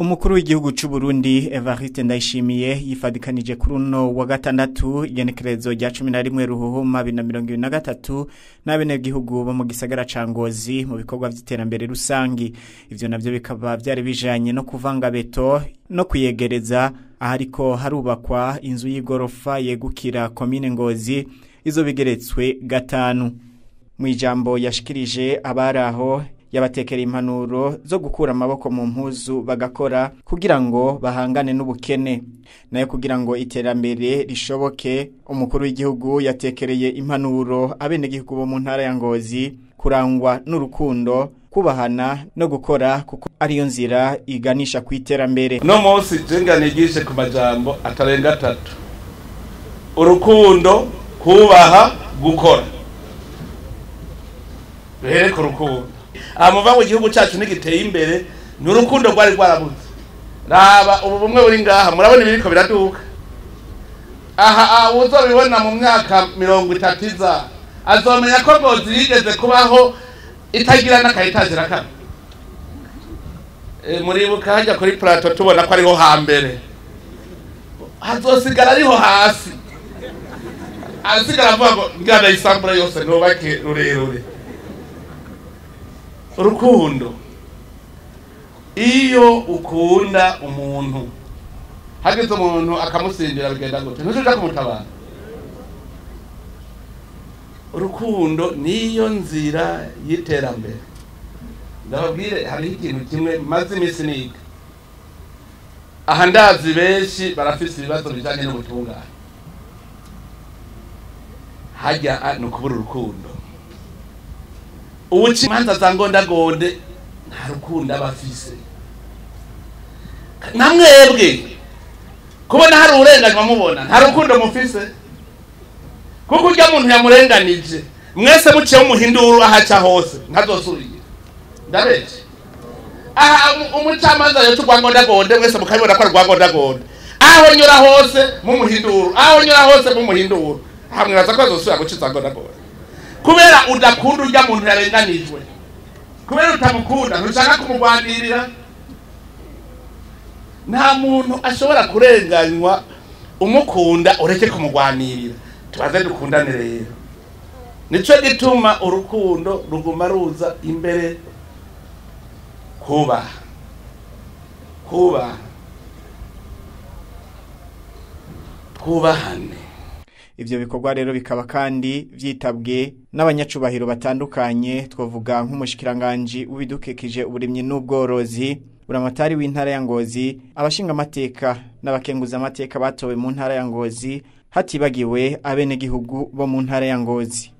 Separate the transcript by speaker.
Speaker 1: Umukuru w'igihugu c'u Burundi Evariste Ndayishimiye yifadikanije kuri uno wa gatandatu igenekerezo rya 11 Ruhuhuma 2023 n'abenegihugu bo mu gisagara ca Ngozi mu bikorwa vy'iterambere rusangi. Ivyo navyo bikaba vyari bijanye no kuvanga beto no kuyegereza ahariko harubakwa inzu y'igorofa yegukira komine Ngozi izo bigeretswe gatanu. Mu ijambo yashikirije abaraho yabatekera impanuro zo gukura amaboko mu mpuzu bagakora kugira ngo bahangane n'ubukene. Nayo kugira ngo iterambere rishoboke, umukuru w'igihugu yatekereye impanuro abenegihugu bo mu ntara ya Ngozi kurangwa n'urukundo, kubahana no gukora kuko ariyo nzira iganisha ku iterambere.
Speaker 2: No munsi jenga nigishe ku majambo atarenga atatu: urukundo, kubaha, gukora. Duhere ku rukundo. Amuva mu gihugu cyacu nigiteye imbere ni urukundo rwari rwarabuze. Raba ubu bumwe buri ngaha, murabona ibiriko biraduka aha. Uzobibona mu myaka 30 iza azomenya ko Ngozi yigeze kubaho itagira n'akayitazira kamwe. Muribuka hajya kuri plateau tubona ko ariho hambere, hazosigara ariho hasi, asigara avuga ngo ngana isambura yose nubake rurerure. Urukundo, iyo ukunda umuntu hageze umuntu akamusindira bigenda gute? Ntuja kumutabara. Urukundo niyo nzira y'iterambere. Ndababwire, hariho ikintu kimwe maze iminsi niga aha, ndazi benshi barafise ibibazo bijanye n'ubutungane. Hajya ni ukubura urukundo. Uwuca imanza za ngondagonde nta rukundo aba afise. Na mwebwe kubona hari urenganywa mubona nta rukundo mufise, kuko urya muntu yamurenganije mwese muciye muhinduru ahaca hose ntazosubira. Ndabeje aha umucamanza yoca urwa ngondagonde mwese mukabibona ko ari urwa ngondagonde, aho nyura hose mumuhinduru, aho nyura hose mumuhinduru, hamwe ko azosubira guca iza ngondagonde. Kubera udakunda urya muntu yarenganijwe, kubera utamukunda ntushaka kumugwanirira. Nta muntu ashobora kurenganywa umukunda ureke kumugwanirira. Tubaze dukundane rero. Nico gituma urukundo ruguma ruza imbere. Kubaha, kubaha, twubahane.
Speaker 1: Ivyo bikorwa rero bikaba kandi vyitabwe n'abanyacubahiro batandukanye, twavuga nk'umushikiranganje w'ibidukikije, uburimyi n'ubworozi, buramatari w'intara ya Ngozi, abashinga amateka n'abakenguza amateka batowe mu ntara ya Ngozi, hatibagiwe abenegihugu bo mu ntara ya Ngozi.